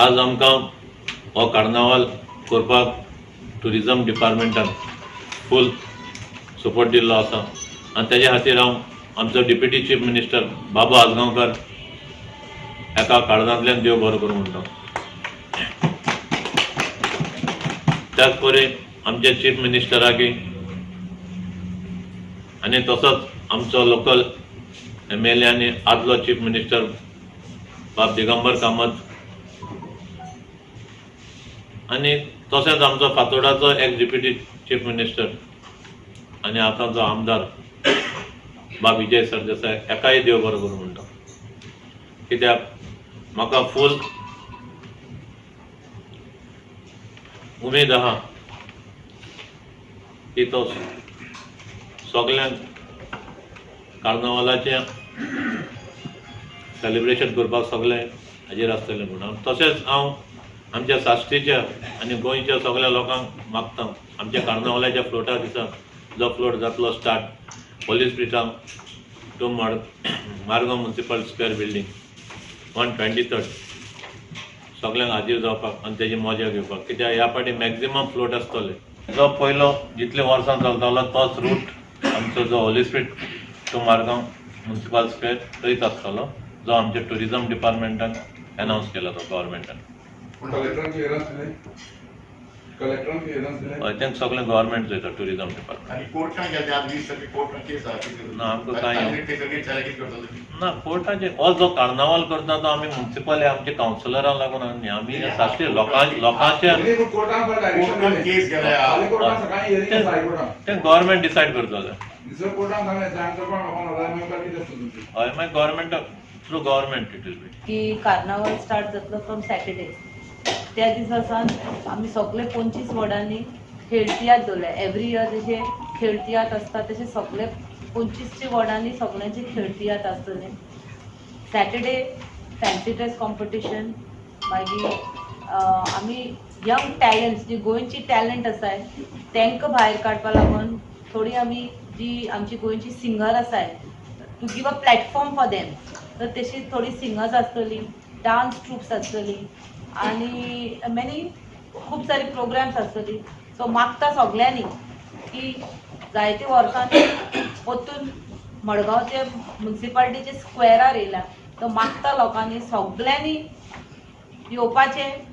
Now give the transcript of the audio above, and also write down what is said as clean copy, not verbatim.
आज आमकां हो कार्नावाल करपाक ट्युरिजम डिपार्टमेंटान फूल सपोर्ट दिल्लो आसा आनी तेज्या खातीर हांव आमचो डिप्युटी चीफ मिनिस्टर बाबू आजगांवकर हेका काळजांतल्यान देव बरो करूं म्हणटा. त्याच परी आमच्या चीफ मिनिस्टराक आनी तसोच आमचो लोकल एमएलए आनी आदलो चीफ मिनिस्टर बाब दिगंबर कामत आनी तशेंच आमचो फातोर्डाचो एक्स डिप्युटी चीफ मिनिस्टर आनी आतांचो आमदार बाब विजय सरदेसाय हेकाय देव बरो करूं म्हणटा, कित्याक म्हाका फूल उमेद आहा की तो सगल्यांक कार्नावालाचें सेलिब्रेशन करपाक सगळे हाजीर आसतले म्हणून. तशेंच हांव आमच्या साश्टीच्या आनी गोंयच्या सगळ्या लोकांक मागता, आमच्या कार्नावालाच्या फ्लोटा दिसा जो फ्लोट जातलो स्टार्ट होली स्पिरिटाक to Margao Municipal Square building on 23rd, सगळ्यांक हाजीर जावपाक आनी तेजी मजा घेवपाक, कित्याक ह्या फावटी मॅक्झिमम फ्लोट आसतले. जो पयलो जितले वर्सां चलतालो तोच रूट आमचो जो Holy Spirit to Margao Municipal Square थंयच आसतलो, जो आमच्या ट्युरिजम डिपार्टमेंटान अनावन्स केला तो गव्हर्मेंटान. पूण कलेक्टरान क्लियरन्स दिलें? कलेक्टरान क्लियरन्स दिलें? हय, तेंका सगळें गव्हर्मेंट चोयता, ट्युरिजम डिपार्टमेंट. आनी कोर्टान गेले आज 20 तारखे कोर्टान केस आहा, कितें? ना, आमकां कांय- केस जाल्यार कितें करतले तुमी? ना, कोर्टाचे हो जो कार्नावाल करता तो आमी म्युन्सिपल आमचे कावन्सिलरां लागून न्ही, आमी साश्टी लोकांचे. नाही, पूण कोर्टान पण डायरेक्शन कोर्टान दिलें. केस गेल्या. फाल्यां कोर्टान सकाळी हियरिंग आसा हायकोर्टान. तें गव्हर्मेंट डिसायड करतलें. दुसऱ्या कोर्टान सांगलें जाण करपाक लोकांक जाल्यार मागीर कितें आसता तुमचें? हय, मागीर government through government it will be. की कार्नावल स्टार्ट जातलो फ्रॉम सॅटर्डे. त्या दिसा सावन आमी सगळे 25 वॉर्डांनी खेळ तियात्र दवरले. एवरी इयर जशे खेळ तियात्र आसता तशे सगळे 25 वॉर्डांनी सगळ्यांचे खेळ तियात्र आसतले. सॅटर्डे फॅन्सी ड्रेस कॉम्पिटिशन, मागीर आमी यंग टॅलंट्स, जी गोंयची टॅलंट आसाय तांकां भायर काडपा लागून थोडी आमी जी आमची गोंयची सिंगर आसाय, to give a platform for them, तर तशी थोडी सिंगर्स आसतली, डान्स ट्रुप्स आसतली आनी मेनी खूब सारी प्रोग्राम्स आसतली. सो मागता सगल्यांनी की जायते वर्सांनी परतून मडगांवचे मुन्सिपाल्टीचे स्क्वेरार येयला, तो मागता लोकांनी सगल्यांनी येवपाचें.